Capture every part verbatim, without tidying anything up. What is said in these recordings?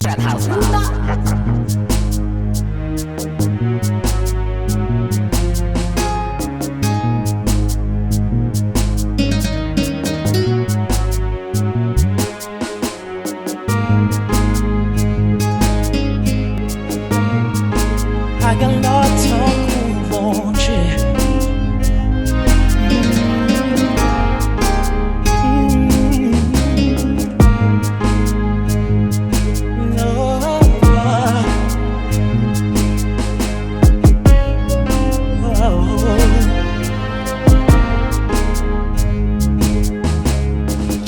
Pa gen lòt tankou Bondye.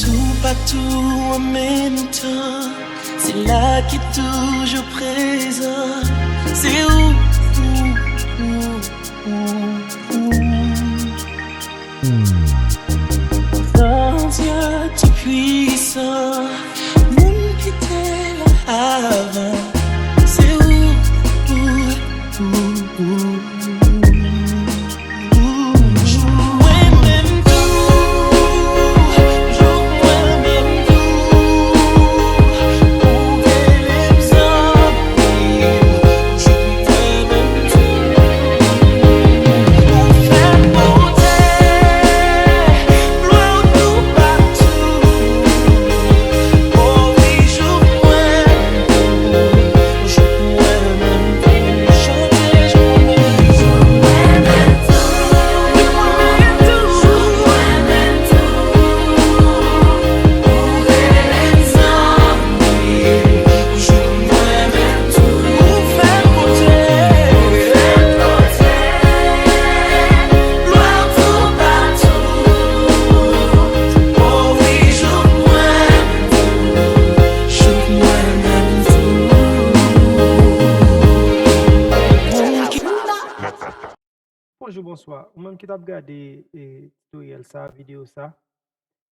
Toupatou an menm tan, se la ki toujou prezan. Se ou, ou, ou, ou, ou. Gran Dye Toupisan, moun ki te la avan, se ou, ou, ou, ou. Mwen menm tou, jouk mwen menm tou, ou rele m zanmi. Bonjou, bonswa. Ou menm ki t ap gade, e, tutoriel sa, videyo sa,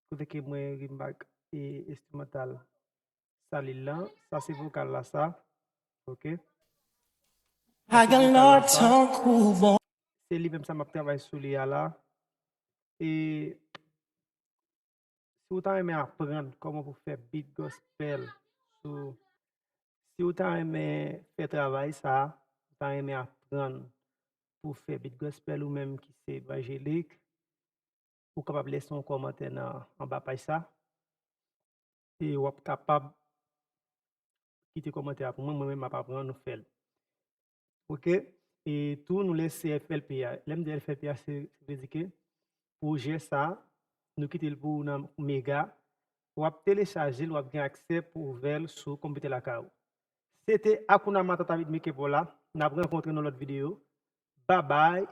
kote ke mwen remake, e, enstrimantal Salil lan, sa se vokal la sa. Ok. Pa gen lòt tankou bon. Se li menm sa m ap travay sou li a la. E si w ta renmen aprann kòman pou fè beat gospel, sou, si w ta renmen fè travay sa, w ta renmen aprann pou fè beat gospel ou menm ki se evanjelik, ou kapab lese yon kòmantè nan, anba paj sa. E w ap kapab kite kòmantè a pou mwen, mwen menm m ap aprann nou fè l. Ok? E tou, nou lese F L P a. Lè m di F L P a, se vle di ke pwojè sa, nou kite l pou ou nan Mega. W ap telechaje l, w ap gen aksè pou ouvè l sou konpitè lakay ou. Se te Hakuna Matata Beatmaker pou w la. N ap rankontre nan lòt videyo. Babay,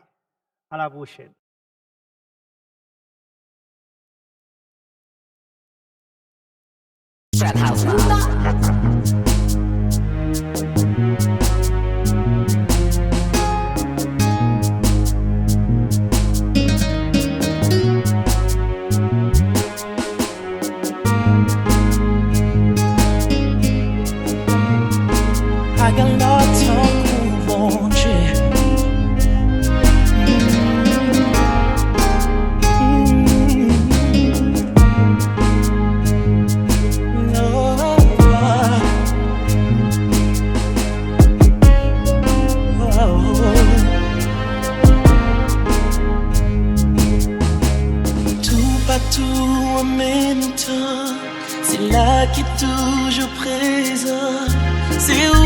a la pwochèn. Trap House Mob. Pa gen lòt tankou Bondye. Toupatou an menm tan, se la ki toujou prezan. Se ou,